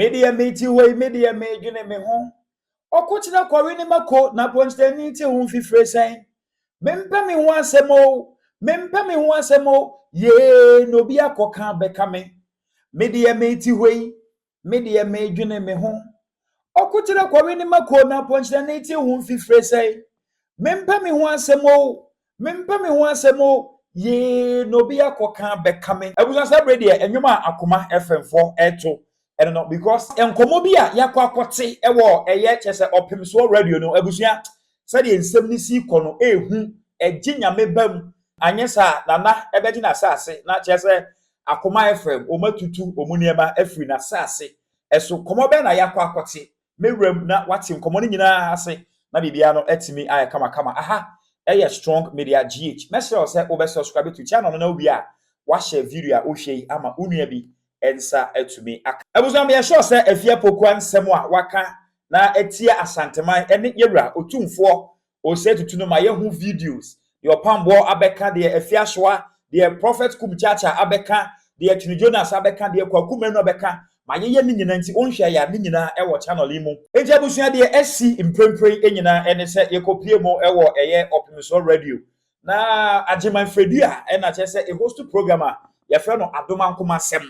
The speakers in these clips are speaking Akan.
Me deɛ mete hɔ yi, me deɛ medwene me ho. Ɔkokyerɛ kɔwe ne mako na pɔnkyerɛni te ho mfifire sɛn. Mempɛ me ho asɛm o, mempɛ me ho asɛm o, yee na obi akɔka bɛka me. Me deɛ mete hɔ yi, me deɛ medwene me ho. Ɔkokyerɛ kɔwe ne mako na pɔnkyerɛni te ho mfifire sɛn. Mempɛ me ho asɛm o, mempɛ me ho asɛm o, yee na obi akɔka bɛka me. Abusua saa bere deɛ ɛnwom a Akoma FM foɔ ɛto ɛno no because nkɔmɔ bi a yɛakɔ akɔte ɛwɔ ɛyɛ kyɛ sɛ ɔpemsoɔ radio no abusua sɛdeɛ nsɛm no si kɔ no ehu ɛgye nyame ba mu anyɛ saa nana ɛbɛgye n'asase na kyerɛ sɛ Akoma FM wɔn atutu wɔn nneɛma afiri n'asase ɛso kɔmɔ bɛn na yɛakɔ akɔte mewuram na wate nkɔmɔ no nyinaa ase na biribiara no atumi ayɛ kamakama aha ɛyɛ Strong Media GH mɛsrɛ wo sɛ wobɛ subscribe to channel no na wowie a wahyɛ video a wohwɛ yi ama wo nua bi nsa atumi aka. Abusua meyɛ sure sɛ Afia Pokua nsɛm a waka na atia Asanteman ne yɛwura Otumfoɔ Osei Tutu no ma yɛhu videos deɛ Ɔpamboɔ abɛka deɛ Afia Asoa deɛ Prophet Kum Chacha abɛka deɛ Twene Jonas abɛka deɛ Kwaku Manu abɛka ma yɛyɛ ne nyinaa nti wonhwɛ yɛ a ne nyinaa ɛwɔ channel yi mu. Nti abusua deɛ asi mprempren nyinaa ɛne sɛ yɛkɔpie mu ɛwɔ ɛyɛ Ɔpemsoɔ radio na Agyeman Fredua ɛna kyerɛ sɛ ɛhost program a yɛfrɛ no Adomankomasɛm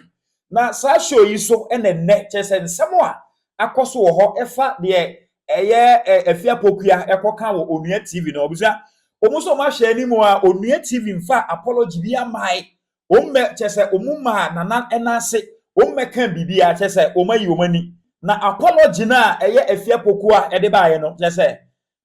na saa show yi so ɛna nnɛ kyerɛ sɛ nsɛm a akɔ so wɔ hɔ ɛfa deɛ ɛyɛ Afia Pokua ɛkɔka wɔ Onua TV no abusua wɔn nso wɔn ahwɛ anim a Onua TV nfa apology bi amae wɔn mɛ kyerɛ sɛ wɔn maa nana ɛna ase wɔn mɛka biribi a kyerɛ sɛ wɔn ayi wɔn ani na apology no a ɛyɛ Afia Pokua ɛde baeɛ no kyerɛ sɛ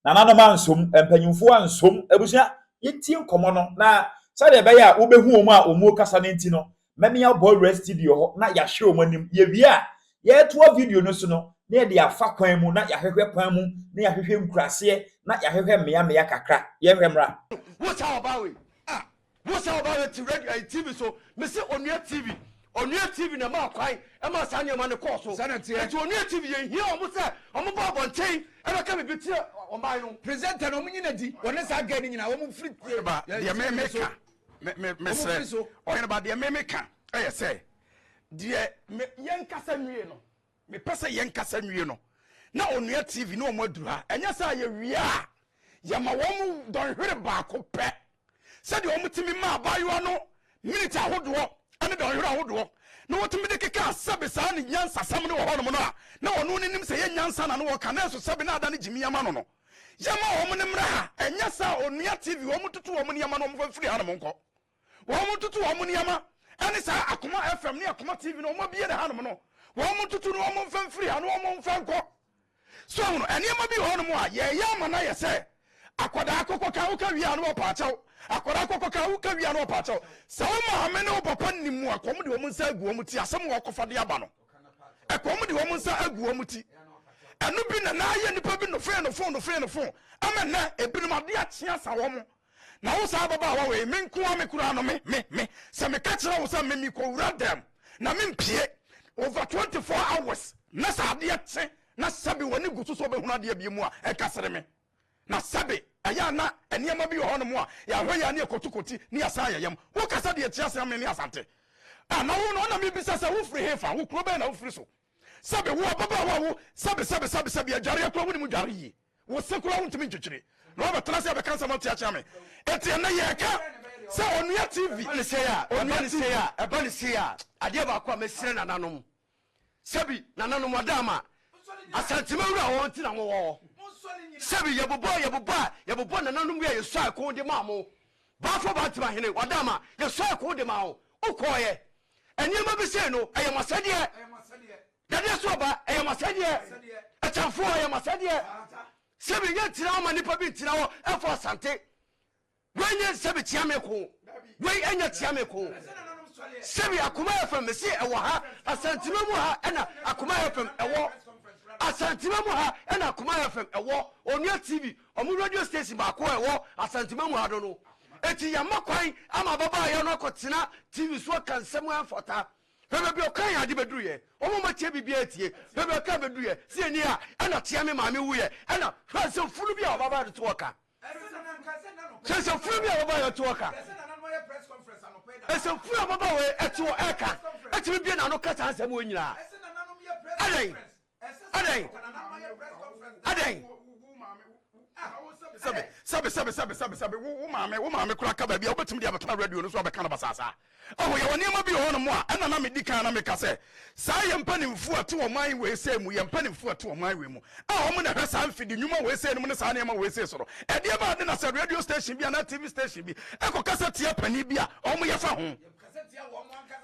nananom ansom mpanyinfoɔ ansom abusua yɛtie nkɔmɔ no na sɛdeɛ ɛbɛyɛ a wobɛhu wɔn a wɔn kasa no nti no mɛmi abɔ wura studio hɔ na yɛahwɛ wɔn anim yɛwie a yɛretoa video no so no na yɛde afa kwan mu na yɛahwehwɛ kwan mu na yɛahwehwɛ nkuraseɛ na yɛahwehwɛ mmeammea kakra yɛhwɛ mmra. Wo sa ɔbaa wei ah wo sa ɔbaa wei ti radio ayi tv so mesi Onua TV Onua TV na ɛma kwan ɛma saa nneɛma no kɔɔ so nti Onua TV yɛn hia wɔn sɛ wɔn ba abɔnten ɛbɛka biribi kyerɛ ɔman no. Presenter no wɔn nyina di wɔne saa girl no nyinaa wɔn firi Ɔheneba deɛ me me ka me me mesrɛ Ɔheneba deɛ me me ka ɛyɛ sɛ deɛ me yɛn kasa nwie no mepɛ sɛ yɛn kasa nwie no na Onua TV ne wɔn aduru ha ɛnyɛ sɛ yɛwie a yɛma wɔn dɔnhwere baako pɛ sɛdeɛ wɔn tumi ma abaayewa no miniti ahodoɔ ɛne dɔnhwere ahodoɔ na wɔtumi de keka sɛbe saa ne nyansasɛm no wɔ hɔnom no a na ɔno ne nim sɛ yɛ nyansa na no wɔka na ɛso sɛbe na ada ne gyimi ama no no yɛma wɔn ne mmra ha ɛnyɛ sɛ Onua TV wɔn tutu wɔn nneɛma no wɔn fa firi hanom nkɔ wɔn tutu wɔn nneɛma ɛne saa Akoma FM ne Akoma TV no wɔn abie ne hanom no wɔn tutu no wɔn mfa mfiri ha no wɔn mfa nkɔ so ahono nneɛma bi wɔ hɔnom a yɛyɛ ama no ayɛ sɛ akwadaa kɔkɔ ka woka wie a no wɔpa akyɛw akwadaa kɔkɔ ka woka wie a no wɔpa akyɛw sɛ wo maame ne wo papa nim mu a kɔm de wɔn nsa agu wɔn ti asɛm wɔ kɔfa de aba no ɛkɔm de wɔn nsa agu wɔn ti ɛno bi na n'ayɛ nipa bi nofee nofo nofee nofo ama nnɛ ebinom adeɛ akye asa wɔn na wo saa ababaawa wei me nko a me kura no me me me sɛ meka kyerɛ wo sɛ me me kɔwura dɛm na me mpie over 24 hours na sɛ adeɛ kye na sɛbe w'ani gu so sɛ wobɛhunu adeɛ bi mu a ɛka sere me na sɛbe ɛyɛ ana nneɛma bi wɔ hɔnom a yɛahwɛ yɛ ne yɛkɔtukɔti ne yɛsan yɛyam wokasa deɛ kyia sɛ me ne Asante a na wo no ɔna mebisa sɛ wofiri hefa wo kuro bɛn na wofiri so sɛbe wo ababaawa wo sɛbe sɛbe sɛbe sɛbe adwareɛ kora wonim dware yie wo se kora wontumi ntwitwiri na wabɛtena sɛ yɛbɛka nsɛm ɔteakyea me ɛti ɛnɛ yɛka sɛ Onua TV ɛba ne sei a ɛba ne sei a ɛba ne sei a adeɛ baako a mɛsrɛ nananom sɛbi nananom ɔdaama Asantema wura wɔn ti na mo wɔ hɔ sɛbi yɛbobɔ yɛbobɔ a yɛbobɔ nananom bi a yɛsɔ ɛko de maa mo baafo bantama hene ɔdaama yɛsɔ ɛko de maa wo wokɔɔyɛ nneɛma bi sei no ɛyɛ mo asɛdeɛ dadeɛ so ɔba ɛyɛ mo asɛdeɛ ɛkyɛnfoɔ ɛyɛ mo asɛdeɛ sɛbi nyɛ ntina hɔ ma nipa bi ntina hɔ ɛfɔ Asante wei nyɛ sɛbi tia me ko wei ɛnyɛ tia me ko sɛbi Akoma FM mesi ɛwɔ ha Asantema mu ha ɛna Akoma FM ɛwɔ Asantema mu ha ɛna Akoma FM ɛwɔ Onua TV ɔmo radio station baako a ɛwɔ Asantema mu ha no no eti yamma kwan ama ababaawa no akɔtena TV so aka nsɛm ɛmfɔta bɛbɛ bi ɔka yɛn ade bɛduru yɛ wɔn mo tie biribi atie bɛbɛ ɔka bɛduru yɛ si ani a ɛna tia me maame wu yɛ ɛna hwɛ sɛ funu bi a ɔbaba de to ɔka sɛ sɛ funu bi a ɔbaba yɛ to ɔka ɛsɛ funu a ɔbaba wɔ ɛte wɔ ɛka ɛtumi bie n'ano kasa nsɛm wɔ nyinaa. Adɛn? Adɛn? Adɛn? Sɛbe, sɛbe, sɛbe, sɛbe, sɛbe, sɛbe, wo, wo maame, wo maame koraa ka baabi a wobɛtumi de abɛtena radio no so abɛka no basaa saa. Ɔho, yɛwɔ nneɛma bi wɔ hɔnom a, ɛna na medi kan na meka sɛ, saa yɛn mpanimfoɔ a ɛte ɔman wei sei mu, yɛn mpanimfoɔ a ɛte ɔman wei mu, a wɔn na ɛhwɛ saa mfidi nnwuma wei sei no mu ne saa nneɛma wei sei so no, ɛdeɛ bɛn ade na sɛ radio station bi anaa TV station bi ɛkɔkasa tia panin bi a, wɔn yɛ fa ho?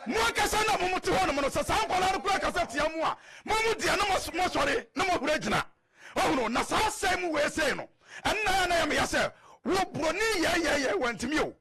Mo ankasa na mo te hɔnom no, sɛ saa nkwadaa no koraa kasa tia mo a, mo mu deɛ na moasɔre na moahuri agyina. Ɔhunu, na saa asɛm mu wei sei no, ɛnna yɛ na yɛ meya sɛ, wo buroni yɛyɛyɛ wantumi o.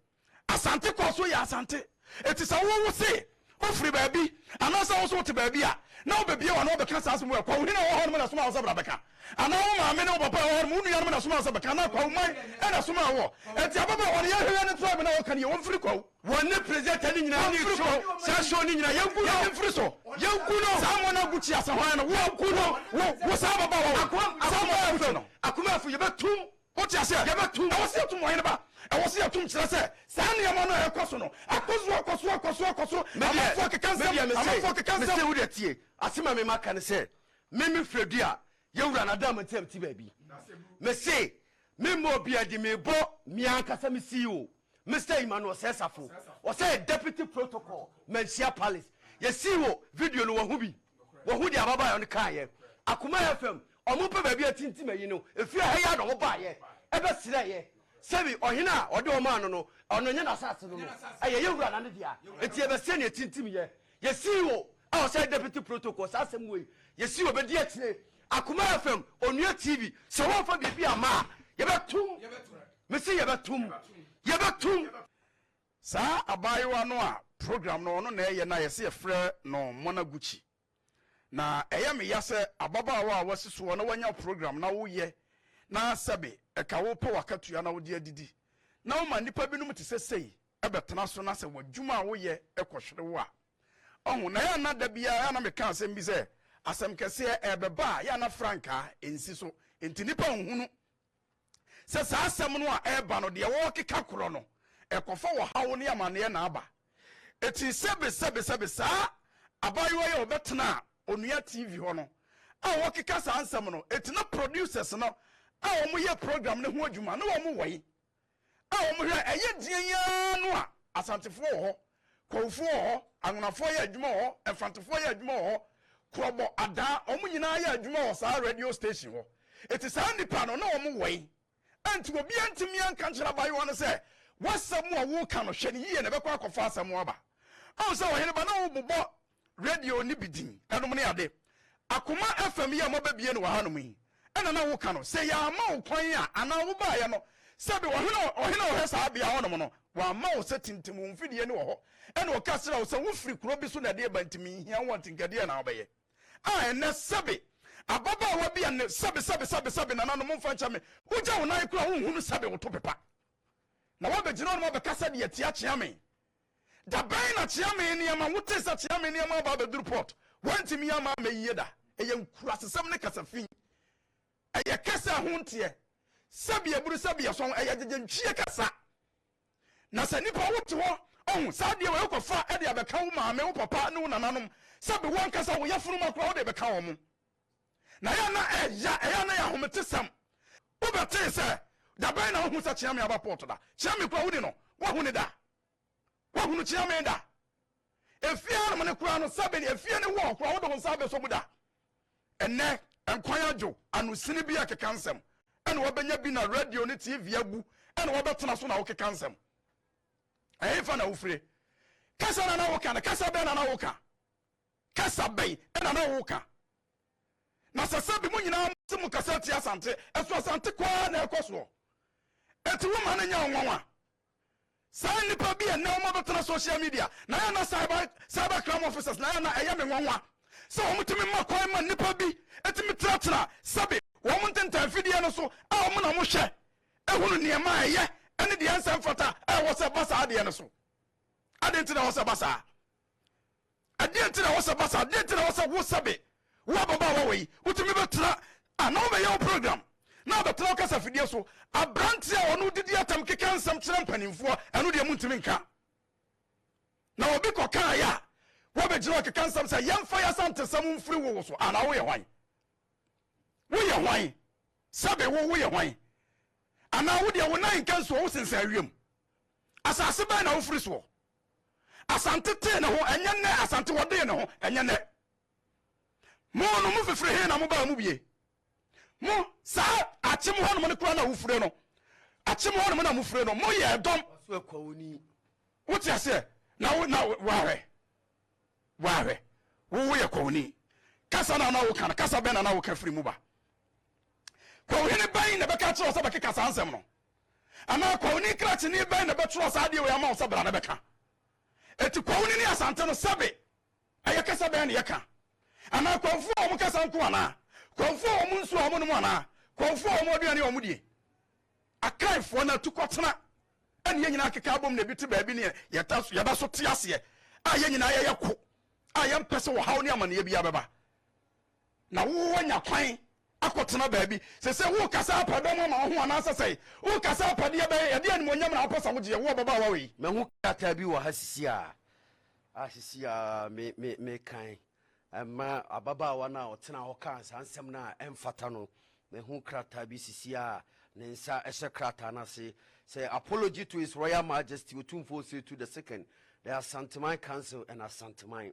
Asante kɔɔ so yɛ Asante. Eti sɛ wo wo se wofiri baabi anaasɛ wo so wote baabi a, na wobɛbie w'ano abɛka saa asɛm wei a, Kwawu hene a ɔwɔ hɔnom na ɛsomaa wo sɛ bra bɛka. Anaa wo maame ne wo papa a ɛwɔ hɔnom, wo nuanom na ɛsomaa wo sɛ bɛka, anaa Kwawu man na ɛsomaa woɔ. Enti ababaawa no, yɛhwehwɛ ne tribe no a ɔka no yie, ɔmfiri Kwawu. Wɔn ne presenter no nyinaa ne Wɔmfiri show Kwawu. saa show no nyinaa yɛnku no. Yɛmfiri so. Yɛnku no. Saa Mona Gucci asahwan no, wo, Yɛnku no. wo, wo saa ababaawa wei, Akoa, saa Akoma Mona Gucci FM, no. Akoma FM, yɛbɛtum. Wote aseɛ? Yɛbɛtum. Ɛwɔ sɛ yɛtum ɔhene ba. Ɛwɔ sɛ yɛtum kyerɛ sɛ saa nneɛma no a ɛrekɔ so no, akɔ so, akɔ so, akɔ so, akɔ so. Me deɛ, Amanfoɔ keka me nsɛm, deɛ mese, amanfoɔ keka mese nsɛm. wo deɛ tie, asɛm a me maka ne sɛ, me me frɛ dua, yɛwura no adam nti a mete baabi. Mese, me mmɔ obi adi, mebɔ me ankasa me CEO, Mister Emmanuel Osei-Safo, ɔsɛ yɛ deputy protocol, Manhyia Palace. Yɛ CEO video no wahu bi, wahu deɛ ababaawa no kaeɛ. Akoma FM, Ɔmo pɛ baabi atintim ayi no, efiri ha yi ara na ɔmo baayɛ ɛbɛsrɛɛyɛ. Sɛbi ɔhene a ɔde wɔn maa no no, ɔno ɛnyɛ n'asaase no no, ɛyɛ yɛn wura na ne dea. Enti yɛbɛsrɛ nea etintim yɛ. Yɛ CEO a ɔsɛ deputy protocol saa asɛm wei, yɛ CEO bɛdi akyire. Akoma FM, Onua TV, sɛ wɔnfa biribi amma a, yɛbɛtum. Mese yɛbɛtum. Yɛbɛtum. Saa abaayewa no a program no ɔno na ɛyɛ no a yɛse yɛfrɛ no Mona Gucci. Na ɛyɛ me ya sɛ ababaawa a wasi soɔ na wanya program na woyɛ na sɛbe ɛka wopɛ w'akatua na wode adidi na woma nnipa binom te sɛ sei bɛtena so na sɛ w'adwuma a woyɛ kɔhwere wo a ɔho na yɛ a na da biara yɛ a na meka asɛm bi sɛ asɛm kɛseɛ ɛrebɛba a yɛ a na frankaa ɛnsi so nti nnipa nhunu sɛ saa asɛm no a ɛreba no, deɛ wɔrekeka korɔ no, ɛkɔfa ɔhaw ne amaneɛ na aba. Eti sɛbe sɛbe sɛbe saa abaayewa yi a ɔbɛtenaa Onua TV hɔ no a wɔkeka saa nsɛm no, eti na producers no a wɔyɛ program no ho adwuma na wɔn wɔ yi a wɔhwɛ a ɛyɛ deɛn ara no a, Asantefoɔ wɔ hɔ, Kwahufoɔ wɔ hɔ, Anwonafoɔ yɛ adwuma wɔ hɔ, Mfantefoɔ yɛ adwuma wɔ hɔ, Korɔbɔ, Adaa, wɔn nyinaa yɛ adwuma wɔ saa radio station hɔ. Enti saa nnipa no, na wɔn wɔ he? Enti obiara ntumi anka nkyerɛ abaayewa no sɛ, W'asɛm a woreka no, hwɛ no yie na ɛbɛkɔ akɔfa asɛm aba. Ahu sɛ ɔhene ba, na wobobɔ radio no bi din, ɛnom ne ade. Akoma FM yi a moabɛbie no wɔ hanom yi, ɛna na woka no. Sɛ yɛamma wo kwan a, anaa wobaeɛ no, sɛbe ɔhene a ɔhene a ɔhwɛ saa bea hɔnom no, wamma wo sɛ tintim wo mfidie no wɔ hɔ, ɛna ɔka kyerɛɛ wo sɛ wofiri kuro bi so na ɛde reba nti menhia wo a, nti nka deɛn na wobɛyɛ? A ɛnnɛ sɛbe ababaawa bi a ne sɛbe sɛbe sɛbe sɛbe nananom momfa nkyɛ me, wogya wo nan koraa a wonhunu sɛbe wo to pepa, na woabɛgyina hɔnom abɛka sɛdeɛ tia kyeame. Da bɛn na Kyeame nneɛma, wotee sɛ Kyeame nneɛma aba abɛduru port? Woantumi amma ammɛyie da. Ɛyɛ nkurasesɛm ne kasa fi. Ɛyɛ kasa a ɛho nteɛ. Sɛbi aburu, sɛbi ɛsɔn, ɛyɛ agyegyentwie kasa. Na sɛ nipa wote hɔ, ɔho, saa adeɛ wei wokɔfa de abɛka wo maame, wo papa ne wo nananom, sɛbi wo ankasa wo yafunuma koraa wode bɛka wɔn. Na ɛyɛ a na ɛya, ɛyɛ a na ɛyɛ ahometesɛm. Wobɛtee sɛ, da bɛn na wohu sɛ Kyeame aba port da? Kyeame koraa woni no, woahu no da? Woahunu Kyeame da? Efie hanom no koraa no, sɛbe efie no wɔ koraa wode wo nsa abɛsɔ mu da? Ɛnnɛ, nkwan adwo, anosini bi ɛkeka nsɛm, ɛna wabɛnya bi na radio ne TV agu, ɛna wabɛtena so na wokeka nsɛm. Ɛhefa na wofire? Kasa na na woka no, kasa bɛn na na woka? Kasa bɛn na na woka? Na sɛ sɛbi mo nyinaa mo se mo kasa tia Asante, ɛso Asante kɔ ara na ɛkɔ soɔ. Enti wo ma no nyɛ wo nwanwa. Saa nnipa bi a nnɛ wɔn abɛtena social media na ayɛ na cyber cyber crime officers na ayɛ na ɛyɛ me nwanwa sɛ wɔn tumi ma kwan ma nnipa bi tumi tenatena sɛbi wɔn ntentan fidie no so a wɔn na wɔhwɛ ehunu nneɛma a ɛyɛ ɛne deɛ ɛnsɛ mfata a ɛwɔ sɛ ɛba saa adeɛ no so. Adɛn nti na ɛwɔ sɛ ɛba saa? Ɛdeɛn nti na ɛwɔ sɛ ɛba saa? Deɛn nti na ɛwɔ sɛ wo sɛbe, wo ababaawa wei, wotumi bɛtena a na wobɛyɛ wo program na wobɛtena wo kasafidie so, aberanteɛ a ɔno didi atɛm keka nsɛm kyerɛ mpanimfoɔ, ɛno deɛ montumi nka. Na obi kɔkaeɛ a, Woabɛgyina hɔ keka nsɛm sɛ yɛmfa yɛn Asantesɛm mfiri wo wo so anaa woyɛ hwan? Woyɛ hwan? Sɛbe wo woyɛ hwan? Anaa wo deɛ wo nan nka nsuo wo sensɛn wiem? Asase bɛn na wofiri soɔ? Asante tee ne ho ɛnyɛ nnɛ Asante wɔdee ne ho ɛnyɛ nnɛ. Mo no mo fifiri he na mo baa mu bie? Mo saa akyem hɔnom no koraa na wofire no akyem hɔnom na mofire no moyɛ ɛdɔm. Wote aseɛ? Na wo na wahwɛ wahwɛ wo woyɛ kwawuni kasa na na woka no kasa bɛn na na woka firi mu ba kwawuhene bɛn na bɛka kyerɛ wo sɛ bɛkeka saa nsɛm no anaa kwawuni krakyeni bɛn na bɛtwerɛ saa adeɛ wei ama wo sɛ bra na bɛka eti kwawuni ne asante no sɛbe ɛyɛ kasa bɛn na yɛka anaa kwawufoɔ a wɔn kasa nko anaa kwawufoɔ a wɔn nsuo a wɔn nom anaa kwawufoɔ a wɔn aduane a wɔn die Akanfoɔ no atukɔtena ɛne yɛn nyinaa keka abom na ebi te baabi ne yɛda so yɛda so te aseɛ a yɛn nyinaa yɛyɛ ko a yɛmpɛ sɛ ɔhaw ne amaneɛ biara bɛba na wowanya kwan akɔtena baabi sɛ sɛ wokasa apɛ dɔm ama wo ho anaasɛ sɛ wokasa apɛdeɛ bɛyɛ ɛde animonyam na wopɛ sɛ wogyeɛ wo ɔbabaawa wei. Mahu krataa bi wɔ ha sisi a a sisi a me me mekan Ɛma ababaawa no a ɔtenaa hɔ kaa saa nsɛm no a ɛmfata no. Mahu krataa bi sisi a ne nsa hyɛ krataa no ase sɛ Apology to His Royal Majesty Otumfoɔ Osei Tutu the Second, the Asanteman Council and Asanteman.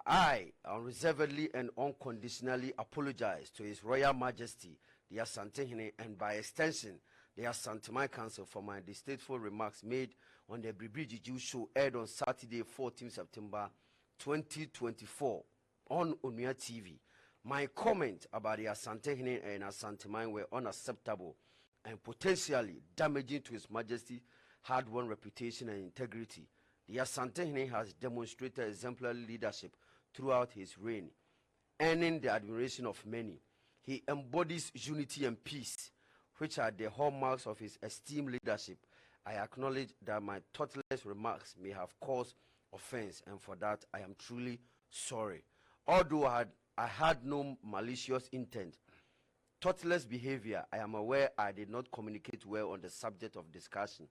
I unreservedly and unconditionally apologize to His Royal Majesty the Asantehene and by extension the Asanteman Council for my distasteful remarks made on the Bribri Jijiw show aired on Saturday 14 September 2024 on Onua TV. My comment about the Asantehene and Asanteman were unacceptable and potentially damaging to His Majesty's hard-won reputation and integrity. The Asantehene has demonstrated exemplary leadership throughout his reign, earning the admiration of many. He embodies unity and peace, which are the hallmarks of his esteemed leadership. I acknowledge that my thoughtless remarks may have caused offense, and for that I am truly sorry. Although I had, I had no malicious intent, thoughtless behavior, I am aware I did not communicate well on the subject of discussion.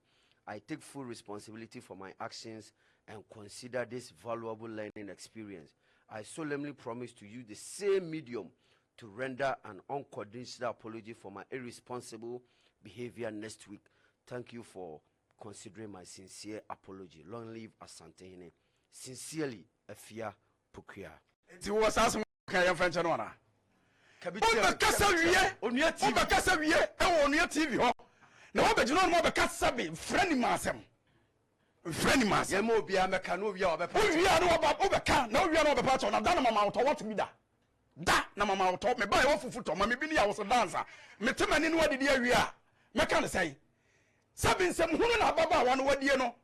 I take full responsibility for my actions and consider this valuable learning experience. I solemnly promise to use the same medium to render an unconditional apology for my irresponsible behavior next week. Thank you for considering my sincere apology. Long live Asantehene. Sincerely, Afia Pokua. Nti wowɔ saa asɛm ka yɛmfa nkyɛ no anaa? Wobɛkasa wie, wobɛkasa wie ɛwɔ Onua TV hɔ na wabɛgyina hɔ nom abɛka sɛbe mfrɛ nim asɛm. Mfrɛ nim asɛm. Yɛma obiara mɛka na owia wabɛpa kyɛw. Wowia na waba wobɛka na owia na wabɛpa kyɛw na da na mama wotɔ wate bi da. Da na mama wotɔ me ba yɛ wafufu tɔ ma me bi ne yɛ awosɛ dansa mete m'ani ne wadidi awie a mɛka ne sɛn. Sɛbe nsɛm hunu na ababaawa no wadie no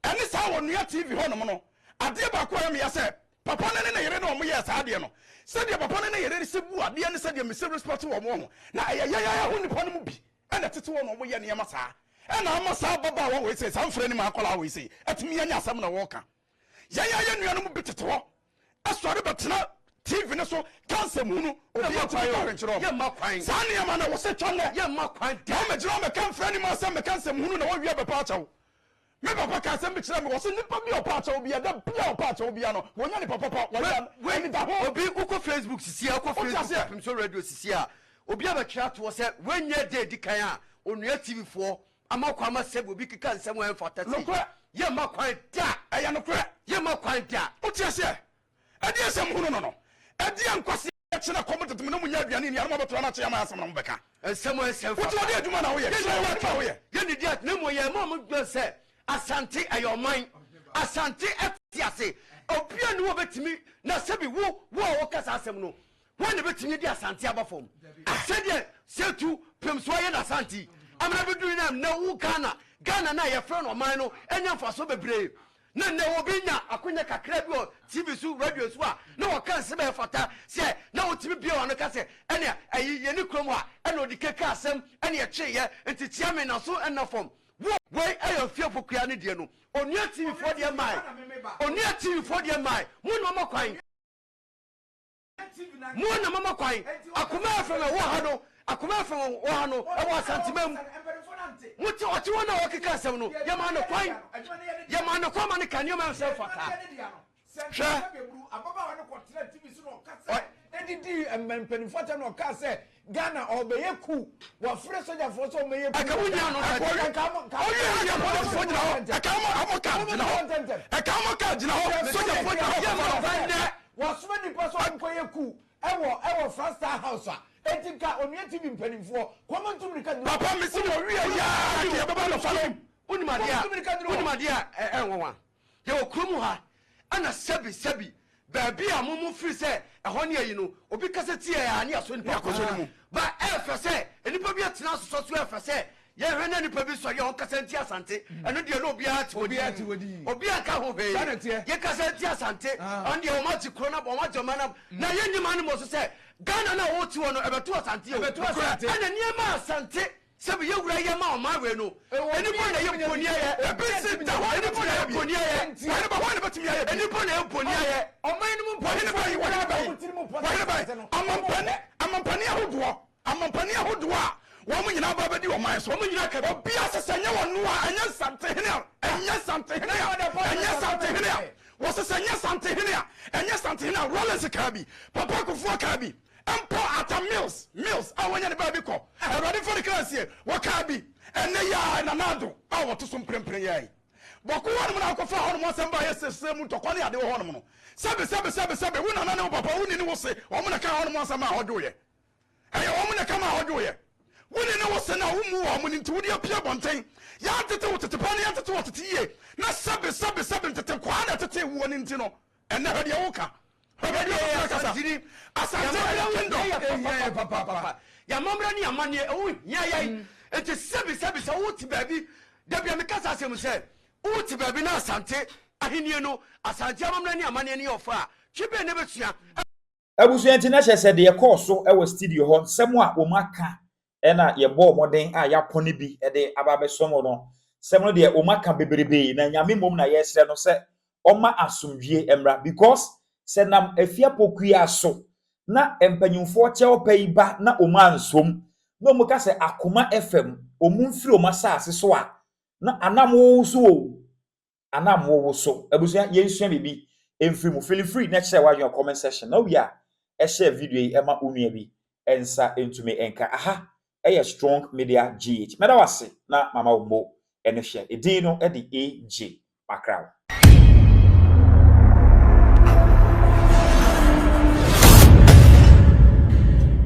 ɛne saa wɔ nua TV hɔ nom no adeɛ baako a ɛyɛ meya sɛ papa no ne ne yere na wɔn yɛɛ saa adeɛ no sɛdeɛ papa no ne yere si bu adeɛ ne sɛdeɛ mesi respect wɔn wɔ ho na ɛyɛ yɛn ara ho nipa no mu bi ɛna ɛtete wɔn na wɔn yɛ nneɛma saa ɛna ama saa ababaawa wei sei saa mfrɛ ne mu akwadaa wei sei atumi anya asɛm na wɔka Yɛn ara yɛn nuanom bi tete hɔ sɔre bɛtena TV no so ka nsɛm hunu. Obi atumi ka hwee nkyerɛ wɔn. Saa nneɛma no, ɛwɔ sɛ ɛtwa nnɛ. Na wɔmmɛgyina hɔ mmɛka mfrɛ anim asɛm, mmɛka nsɛm hunu na wɔwie abɛpa akyɛw. Me papa ka asɛm bi kyerɛɛ me, ɔse nipa bi a ɔpa akyɛw biara, da biara a ɔpa akyɛw biara no, wɔnyɛ nipa papa, wɔyɛ anidaho. Obi wokɔ Facebook sisi a, wokɔ Facebook fapem so radio sisi a, obi abɛtwerɛ ato hɔ sɛ wei nyɛ da edi kan a Onua TV foɔ Ama kwan ma sɛbi obi keka nsɛm a ɛmfata sei. Nokorɛ. Yɛmma kwan da. Ɛyɛ nokorɛ. Yɛmma kwan da. Wote aseɛ? Ɛdeɛn nsɛm hunu no no? Ɛdeɛn nkwasea kyena kɔm tete mo na monnya aduane nni a na moabɛtra no akye ama asɛm na mobɛka? Nsɛm a ɛnsɛ mfata. Wote ɔde adwuma na woyɛ. Kyerɛ yɛn adwuma a woyɛ. Yɛnnidi at na mmom yɛma wɔn dwen sɛ Asante ɛyɛ ɔman. Asante ɛte ase. Obiara nni hɔ a obetumi na sɛbi wo wo a woka saa asɛm no Hwan na ebetumi de Asante aba fam sɛdeɛ Setu Pemsoa yɛ n'Asante yi? Amena bɛduru na nnɛ wo Ghana, Ghana no a yɛfrɛ no ɔman no anya mfasoɔ bebree. Na nnɛ obi nya akonya kakra bi wɔ TV so, radio so a, na wɔka nsɛm a ɛfata sɛ na wotumi bue w'ano ka sɛ ɛnea ɛyi yɛne kurom ha ɛna ɔde keka asɛm ɛne ɛkyeeɛ nti kyea me na so ɛnna fam. Wo! Wei ɛyɛ Ofie Pokuaa ne deɛ no. Onua TV foɔ deɛ mae. Onua TV foɔ deɛ mae. Mo na mama kwan. Mo na mama kwan. Akoma FM ɛwɔ ha no, Akoma FM wɔ ha no, ɛwɔ Asantema mu. Mo te ɔte wɔn a wɔkeka asɛm no, yɛmaa no kwan. Yɛmaa no kwan ma no ka nneɛma a ɛsɛ fata. Hwɛ. Ababaawa no kɔtena TV so na ɔka sɛ ɛdidi mpanimfoɔ atɛm na ɔka sɛ Ghana ɔbɛyɛ ku wɔfrɛ sogyafoɔ sɛ ɔmɛyɛ ku. Ɛka wo nya no Ɛkɔ ɔyɛ yɛ polisifoɔ gyina hɔ. Ɛka ɔmo ɔmo kaa gyina hɔ. Ɛka ɔmo kaa gyina hɔ. Sogyafoɔ gyina hɔ. Yɛ ma ɔba nnɛ. Wɔsoma nipa sɛ ɔnkɔyɛ ku ɛwɔ ɛwɔ Frastar House a eti nka Onua TV mpanimfoɔ kɔn ntum mirika duru. Papa mesi wɔ wie yaa kɛ yɛbɛba no fa no. Wonim adeɛ a wonim adeɛ a ɛnwanwa yɛwɔ kurom ha ɛna sɛbi sɛbi baabi a mo mo firi sɛ ɛhɔ ne ayi no obi kasa tia yɛ a ne asɔ nipa akɔsɔ ne mu. Ba ɛɛfɛ sɛ nipa bi atena asosɔ so ɛɛfɛ sɛ yɛhwɛ na nipa bi sɔre a ɔnkasa nti Asante ɛno deɛ na obiara te Obiara te hɔ dinn. Obiara nka ho hwee. Saa na ɛteɛ. Yɛkasa nti Asante ɔno deɛ wɔn agye kuro no abɔ wɔn agye ɔman no abɔ na yɛnnim ano mmɔ so sɛ Ghana no a wɔte hɔ no ɛbɛto Asante o. Ɛbɛto Asante. Ɛna nneɛma a Asante sɛbi yɛ wura yɛ ma ɔman wei no nnipa na yɛ boni ayɛ. Ebi si da hɔ nnipa na yɛ boni ayɛ. Wɔhene ba hɔ na bɛtumi ayɛ bi. Nnipa na yɛ boni ayɛ. Ɔman no mu Wɔhene ba yi wɔhene ba yi wɔhene ba yi amampani amampani ahodoɔ amampani ahodoɔ a wɔn nyinaa ba bɛdi ɔman so. Wɔn nyinaa ka bi. Obi asesɛ nyɛ wɔn noa ɛnyɛ Nsantehene a ɛnyɛ Santehene a ɛnyɛ Santehene a wɔsesɛ nyɛ Santehene a ɛnyɛ Santehene a Rawlings kaa bi, Papa Kufuor kaa bi, mpo Atta Mills Mills a wɔnyɛ ne baabi kɔ Awurade fa ne kra nsie wɔkaa bi ɛnɛ yi a Nana Addo a wɔto so mprempren yɛ yi bɔko hɔnom na akɔfa hɔnom asɛm ba yɛ sɛsɛ mu ntɔkwa ne ade wɔ hɔnom no sɛbe sɛbe sɛbe sɛbe wo nana ne wo papa wo ni ne wo se wɔn na ka hɔnom asɛm a ɔdwoeɛ. Ɛyɛ wɔn na ɛka maa wɔdwoeɛ. Wo ne ne wo se no a wommu wɔn no nti, wode apue abɔnten. Yɛantete wo tete pa na yɛantete wo tete yie, na sɛbe sɛbe sɛbe ntete nkwaa na ɛtetee woɔ no nti no, ɛnnɛ hwɛ deɛ woka. Hwɛ baabi a wofiri akasa. Asante ɛyɛ kingdom. Ɛhia yɛn papaapa. Yɛn amammerɛ ne yɛn amanneɛ, ɛho hia yɛn. Enti sɛbe sɛbe sɛ wote baabi, da bi a meka saa asɛm yi sɛ, wote baabi na Asante ahennie no, Asante amammerɛ ne amanneɛ no yɛ ɔfa a, twe bɛn na ɛbɛsua. Abusua nti na kyerɛ sɛ deɛ ɛkɔɔ so wɔ studio hɔ, nsɛm a wɔn aka ɛna yɛbɔɔ mmɔden a yɛapɔne bi de aba abɛsom no. Nsɛm no deɛ wɔn aka bebrebe na Nyame mmom na yɛsrɛ no sɛ ɔma asomdwie mmra because sɛ nam afiapokua so na mpanyimfoɔ kyɛw pɛ yi ba na wɔn ansom na wɔn ka sɛ Akoma FM wɔn mfiri wɔn asase so a na anam wowoso o. Anaa mo wo so. Abusua yɛnsua biribi mfiri mu. Feel free na kyerɛ w'adwene wɔ comment section. Na wowie a share video yi ma wo nua bi nsa ntumi nka. Aha yɛ Strong Media GH. Mɛda wo ase na mama wo mo ne hwɛ. Edin no de AJ Makraw.